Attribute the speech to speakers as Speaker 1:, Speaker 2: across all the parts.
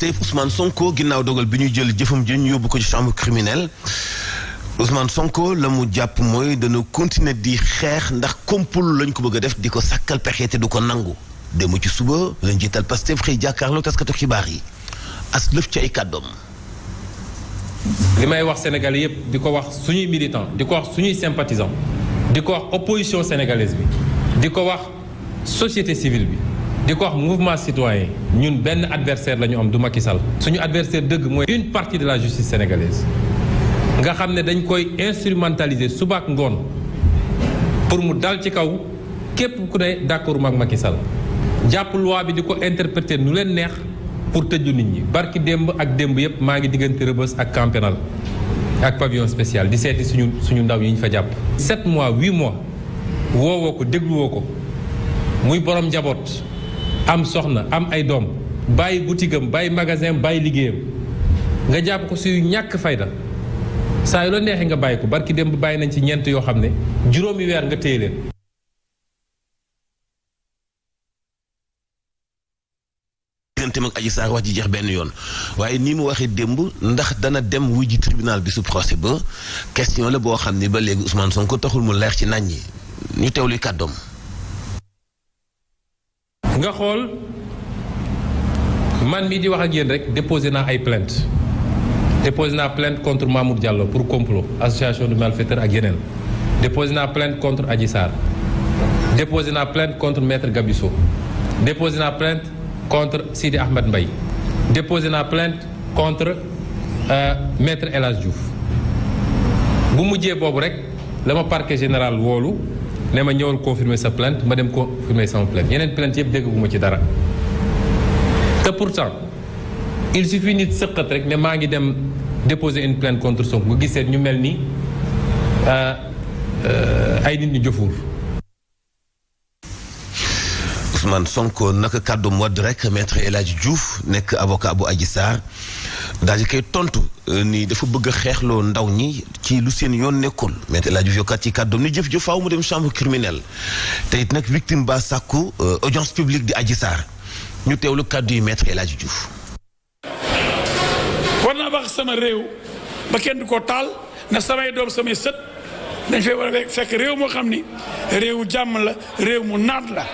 Speaker 1: Pastef Ousmane Sonko ginnaaw dogal bi ñu jël jëfam ji ñu yóbbu ko ci chambre criminelle Ousmane Sonko la mu jàpp mooy dana continuer di xeex ndax complot lañ ko bëgg a def di ko sàkkal pexe te du ko nangu démb ci suba lañ jiital Pastef xëy jàkkaarloo taskatu xibaar yi as lëf ci ay kàddoom.
Speaker 2: li may wax Sénégalais yépp di ko wax suñuy militant di ko wax suñuy sympathisant di ko wax opposition sénégalaise bi di ko wax société civile bi di ko wax mouvement citoyen ñun benn adversaire la ñu am du Macky Sall suñu adversaire dëgg mooy une partie de la justice sénégalaise nga xam ne dañ koy instrumentaliser suba ak ngoon pour mu dal ci kaw képp ku ne d'accord ak Macky Sall jàpp loi bi di ko interpréter nu leen neex pour tëju nit ñi barki démb ak démb yépp maa ngi diggante Rebeuss ak Camp Pénal ak pavillon spécial di seeti suñu ndaw yi ñu fa jàpp 7 mois 8 mois woowoo ko dégluwoo ko muy borom njaboot am soxna am ay doom bàyyi boutique am bàyyi magasin bàyyi liggéeyam nga jàpp ko suy ñàkk fayda saa yu la neexee nga bàyyi ko barki démb bàyyi nañ ci ñeent yoo xam ne juróomi weer nga téye leen.
Speaker 1: digganteem ak Adji Sarr wax ji jeex benn yoon waaye nii mu waxee démb ndax dana dem wuy ji tribunal bi su procès ba question la boo xam ne ba léegi Ousmane Sonko taxul mu leer ci nañ ñi ñu teewluy kàddoom.
Speaker 2: nga xool man mii di wax ak yéen rek déposé naa ay plainte contre Mamour Diallo pour complot association de malfaiteurs ak yeneen déposé naa plainte contre Adji Sarr déposé naa plainte contre maître Gabisso déposé naa plainte contre Sidi Ahmed Mbaye déposé naa plainte contre maître El Hadj Diouf bu mujjee boobu rek la ma parquet général woolu ne ma ñëwal confirmer sa plainte ma dem confirmer sama plainte yeneen plainte yëpp dégg bu ma ci dara te pourtant il suffit nit sëqat rek ne maa ngi dem déposer une plainte contre Sonko nga gisee ñu mel ni ay nit ñu jëfuur.
Speaker 1: Ousmane Sonko naka kàddu modd rek maître El Hadj Diouf nekk avocat bu Adji Sarr daal di koy tontu ni dafa bëgg a xeexloo ndaw ñi ci lu seen yoon nekkul maître El Hadj Diouf yokkaat ci kàddoom ni jëf-jëf faaw mu dem chambre criminelle te it nag victime ba sàkku audience publique di Adji Sarr ñu teewlu kàddu yi maître El Hadj Diouf.
Speaker 3: war naa wax sama réew ba kenn du ko taal na samay doom samay sët dañ fay war a fekk réew moo xam ni réewu jàmm la réew mu naat la.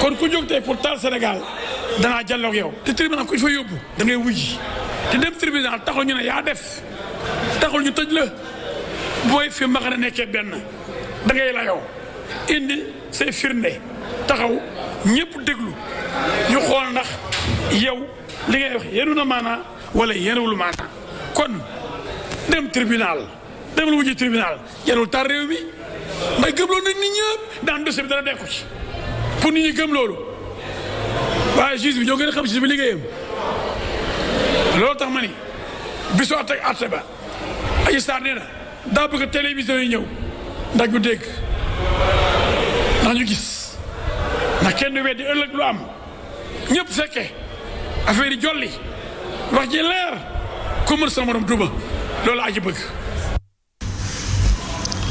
Speaker 3: kon ku jóg tey pour taal Sénégal danaa jàlloog yow te tribunal ku ñu fa yóbbu da ngay wujji te dem tribunal taxul ñu ne yaa def taxul ñu tëj la booy fi ma a nekkee benn da ngay layoo indi say firnde taxaw ñëpp déglu ñu xool ndax yow li ngay wax yenu na maanaa wala yenuwul maanaa kon dem tribunal dem lu wujji tribunal jarul tar réew mi ndax gëmloo nag nit ñëpp daan dossier bi dara dekku ci pour nit ñi gëm loolu waaye juge bi ñoo gën a xam si bi liggéeyam loolu tax ma ni bisu atte ba Adji Sarr nee na daa bëgg télévision yi ñëw ndax ñu dégg ndax ñu gis ndax kenn weddi ëllëg lu am ñëpp fekke affaire yi jolli wax ji leer ku mën sa morom duma loolu aji bëgg.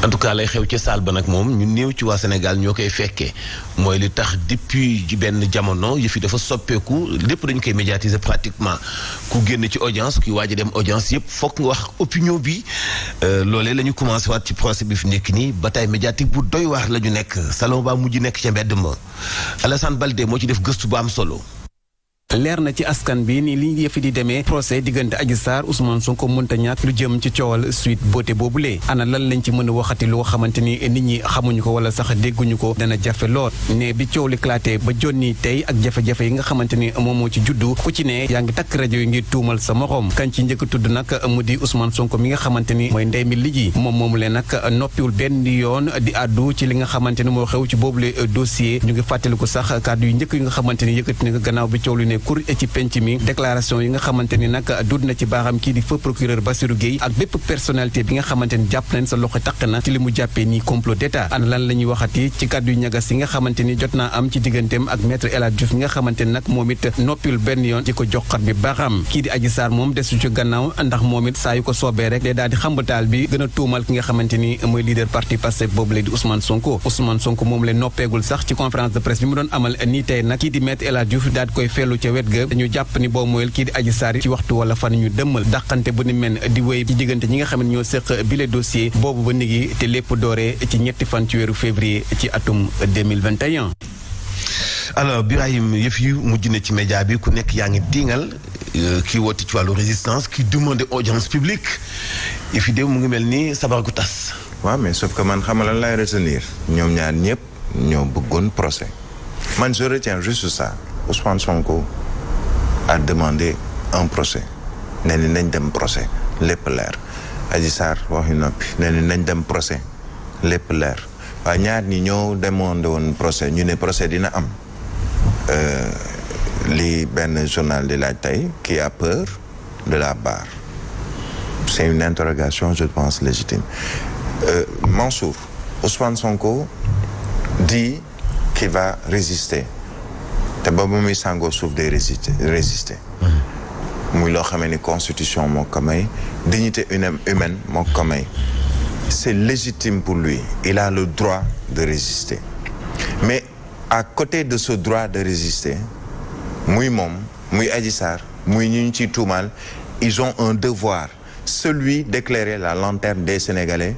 Speaker 1: en tout cas lay xew ci saal ba nag moom ñu néew ci waa Sénégal ñoo koy fekkee mooy li tax depuis ji benn jamono yëf yi dafa soppeeku lépp dañu koy médiatiser pratiquement ku génn ci audience kuy waaj a dem audience yëpp fokk nga wax opinion bi loolee la ñu commencé waat ci procès bi fi nekk nii bataille médiatique bu doy waar la ñu nekk salon ba mujj nekk ca mbedd ma Alassane Baldé moo ci def gëstu bu am solo.
Speaker 4: leer na ci askan bi ni li yëfi di demee procès diggante Adji Sarr Ousmane Sonko mënta ñàkk lu jëm ci coowal Sweet Beauté boobulee ana lan lañ ci mën a waxati loo xamante ni nit ñi xamuñu ko wala sax dégguñu ko dana jafe lool ne bi coow li klaatee ba jonni tey ak jafe-jafe yi nga xamante ni moom moo ci juddu ku ci ne yaa ngi takk rajo yi ngir tuumal sa morom kañ ci njëkk tudd nag mu di Ousmane Sonko mi nga xamante ni mooy ndey mi ligi moom moomu leen nag noppiwul benn yoon di àddu ci li nga xamante ni moo xew ci boobule dossier ñu ngi fàttaliku sax kàddu yu njëkk yi nga xamante ni yëkkati na gannaaw bi coow li ne kur ci penc mi déclaration yi nga xamante ni nag dud na ci baaxam kii di feu procureur Bassirou Gueye ak bépp personnalité bi nga xamante ni jàpp nañ sa loxo taq na ci li mu jàppee ni complot d'état ana lan la ñuy waxati ci kàddu yu ñagas yi nga xamante ni jot naa am ci digganteem ak maître El Hadj Diouf mi nga xamante ni nag moom it noppil benn yoon di ko joxat bi baaxam kii di Adji Sarr moom desu ci gannaaw ndax moom it saa yu ko soobee rek day daal di xambataal bi gën a tuumal ki nga xamante ni mooy leader parti Pastef boobu la di Ousmane Sonko moom leen noppeegul sax ci conférence de presse bi mu doon amal nii tey nag kii di maître El Hadj Diouf daal di koy fellu ca wet ga dañu jàpp ni boo mooyul kii di Adji Sarr ci waxtu wala fan ñu dëmmal dàqante bu ni mel di wéy ci diggante ñi nga xam ne ñoo séq bile dossier boobu ba nigi te lépp dooree ci ñetti fan ci weeru février ci atum 2021.
Speaker 1: alors Birahim yëf yi mujj na ci média bi ku nekk yaa ngi diingal kii woote ci wàllu résistance ki demande audience publique yëf yi de mu ngi mel ni sabar gu tas.
Speaker 5: waaw mais sauf que man xam nga lan lay retenir ñoom ñaar ñëpp ñoo bëggoon procès man je retiens juste ça Ousmane Sonko a demandé un procès nee ni nañ dem procès lépp leer Adji Sarr waxi noppi nee ni nañ dem procès lépp leer waaye ñaar ñi ñoo demandé woon procès ñu ne procès dina am li benn journal di laaj tey qui a peur de la barre c'est une interrogation je pense légitime Mansour Ousmane Sonko dit qu'il va résister te ba muy sàngoo suuf day résister muy loo xamee ni constitution moo ko may dignité humaine moo ko may c'est légitime pour lui il a le droit de résister mais à côté de ce droit de résister muy moom muy Adji Sarr muy ñu ciy tuumaal ils ont un devoir celui d'éclairer la lanterne des Sénégalais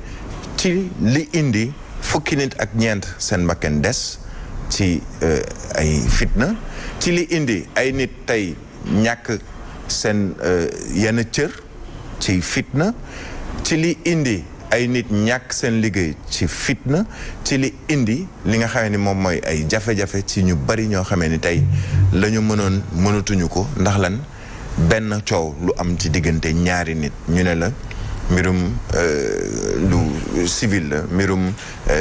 Speaker 5: ci li indi fukki nit ak ñeent seen bakkan des ci ay fitna ci li indi ay nit tey ñàkk seen yenn cër ci fitna ci li indi ay nit ñàkk seen liggéey ci fitna ci li indi li nga xamee ni moom mooy ay jafe-jafe ci ñu bari ñoo xamee ni tey la ñu mënoon mënatuñu ko ndax lan benn coow lu am ci diggante ñaari nit ñu ne la mbirum lu civil la mbirum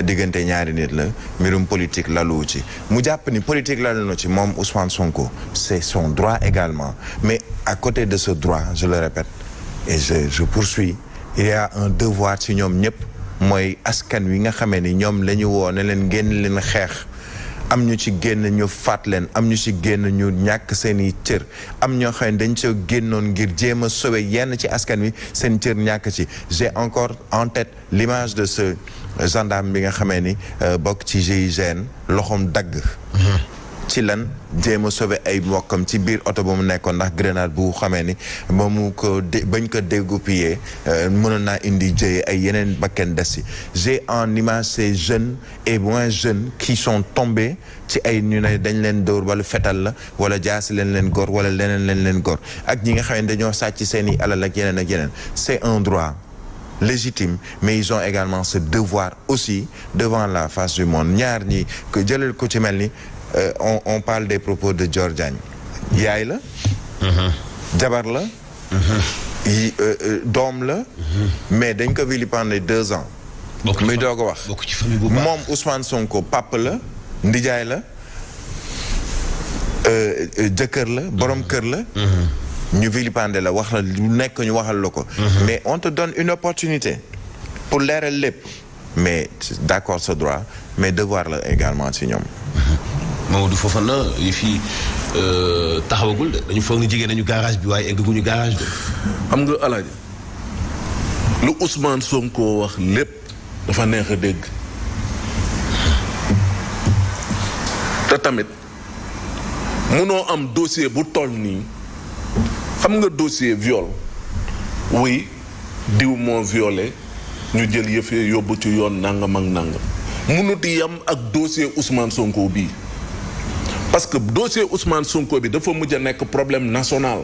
Speaker 5: diggante ñaari nit la mbirum politique lalu ci mu jàpp ni politique lalu na ci moom Ousmane Sonko c'est son droit également mais à côté de ce droit je le répète et je poursuis il y a un devoir ci ñoom ñëpp mooy askan wi nga xamee ni ñoom la ñu woo ne leen génn leen xeex am ñu ci génn ñu faat leen am ñu ci génn ñu ñàkk seeni cër am ñoo xam ne dañ ca génnoon ngir jéem a sauver yenn ci askan wi seen cër ñàkk ci j'ai encore en tête l'image de ce gendarme bi nga xamee ni bokk ci GIGN loxoom dagg ci lan jéem a sauver ay mbokkam ci biir oto ba mu nekkoon ndax grenade bu xamee ni ba mu ko bañ ko dégoupiller mënoon naa indi jëye ay yeneen bakken des si j'ai en image ces jeunes et moins jeunes qui sont tombés ci ay ñu ne dañ leen dóor wala fetal la wala jaasi leen góor wala leneen leen góor ak ñi nga xam ne dañoo sàcc seeni alal ak yeneen c'est un droit légitime mais ils ont également ce devoir aussi devant la face du monde ñaar ñi ko jëlal ko ci mel ni on parle des propos de Dior Diagne yaay la jabar la doom la mais dañ ko vilipender 2 ans muy doog a wax moom Ousmane Sonko papa la ndijaay la jëkkër la borom kër la ñu vilipender la wax la lu nekk ñu waxal la ko mais on te donne une opportunité pour leeral lépp mais d'accord ce droit mais devoir la également ci ñoom
Speaker 1: Mamadou Fofana yi fii taxawagul de dañu foog ni jigéen nañu garage bi waaye egguñu garage de.
Speaker 6: xam nga Alaaji lu Ousmane Sonko wax lépp dafa neex a dégg te tamit munoo am dossier bu toll nii xam nga dossier viol oui diw moo violé ñu jël yëfee yóbbu ci yoon nangam ak nangam munut yam ak dossier Ousmane Sonko bii. parce que dossier Ousmane Sonko bi dafa mujj a nekk problème national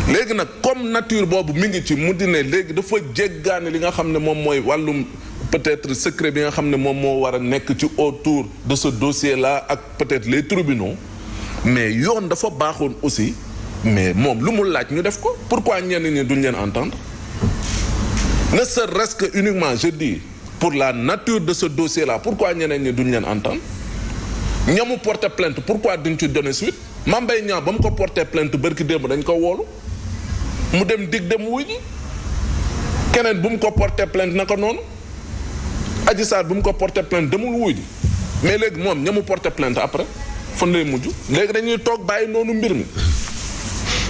Speaker 6: léegi nag comme nature boobu mi ngi ci mu di ne léegi dafa jéggaane li nga xam ne moom mooy wàllum peut-être secret bi nga xam ne moom moo war a nekk ci autour de ce dossier là ak peut-être les tribunaux mais yoon dafa baaxoon aussi mais moom lu mu laaj ñu def ko pourquoi ñenn ñi duñ leen entendre ne serait-ce que uniquement je dis pour la nature de ce dossier là pourquoi ñeneen ñi duñ leen entendre ñamu porté plainte pourquoi duñ ci donner suite Mame Mbaye Niang ba mu ko porté plainte bërki démb dañ ko woolu mu dem dig dem wuy ji keneen bu mu ko porté plainte naka noonu Adji Sarr bu mu ko porté plainte demul wuy ji mais léegi moom ñamu porté plainte après fan lay mujj léegi dañuy toog bàyyi noonu mbir mi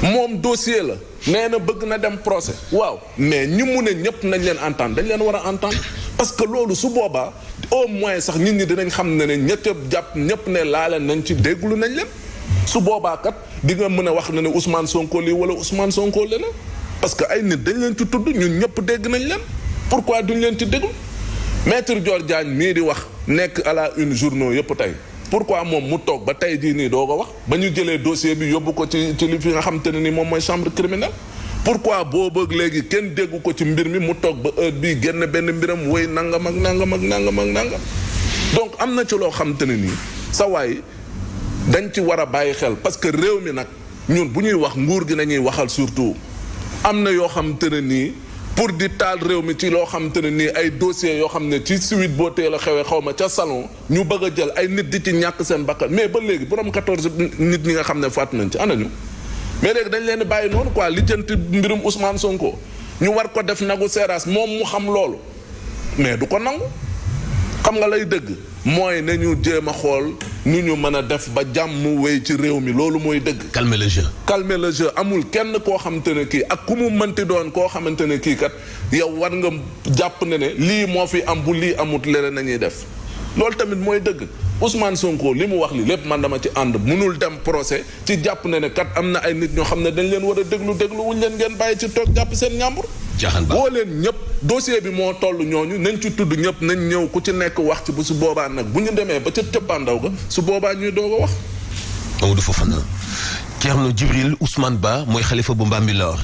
Speaker 6: moom dossier la nee na bëgg na dem procès waaw mais ñi mu ne ñëpp nañ leen entendre dañ leen war a entendre parce que loolu su boobaa au moins sax nit ñi dinañ xam ne ñett jàpp ñëpp ne laale nañ ci dégglu nañ leen su boobaa kat di nga mën a wax ne Ousmane Sonko lii wala Ousmane Sonko leneen parce que ay nit dañ leen ci tudd ñun ñëpp dégg nañ leen pourquoi duñ leen ci déglu maître Dior Diagne mii di wax nekk à la une journaux yëpp tey pourquoi moom mu toog ba tey jii nii doo ko wax ba ñu jëlee dossier bi yóbbu ko ci li fi nga xam te ne ni moom mooy chambre criminelle pourquoi boobu léegi kenn déggu ko ci mbir mi mu toog ba heure bii génn benn mbiram woy nangam ak nangam ak nangam ak nangam donc am na ci loo xam te ne nii sa waay dañ ci war a bàyyi xel parce que réew mi nag ñun bu ñuy wax nguur gi nañuy waxal surtout am na yoo xam te ne nii pour di taal réew mi ci loo xam te ne nii ay dossiers yoo xam ne ci suite boo teel a xewee xaw ma ca salon ñu bëgg a jël ay nit di ci ñàkk seen bakkan mais ba léegi borom 14 nit ñi nga xam ne faatu nañ ci anañu mais léegi dañ leen di bàyyi noonu quoi lijjanti mbirum Ousmane Sonko ñu war ko def nagu seeraas moom mu xam loolu mais du ko nangu xam nga lay dëgg mooy ne ñu jéem a xool nu ñu mën a def ba jàmm wéy ci réew mi loolu mooy dëgg.
Speaker 1: calmer le jeu.
Speaker 6: calmer le jeu amul kenn koo xamante ne kii ak ku mu mënti doon koo xamante ne kii kat yow war nga jàpp ne lii moo fi am bu lii amut leneen nañuy def loolu tamit mooy dëgg Ousmane Sonko li mu wax li lépp man dama ci ànd munul dem procès ci jàpp ne kat am na ay nit ñoo xam ne dañ leen war a déglu wuñ leen ngeen bàyyi ci toog jàpp seen ñàmbur.
Speaker 1: jaaxal ba
Speaker 6: woo leen ñëpp dossier bi moo toll ñooñu nañ ci tudd ñëpp nañ ñëw ku ci nekk wax ci bu su boobaa nag bu ñu demee ba ca cëppaandaw ga su boobaa ñuy doog a wax.
Speaker 1: Amadou Fofana Thierno Djibril Ousmane Ba mooy xalifa bu Mbambilor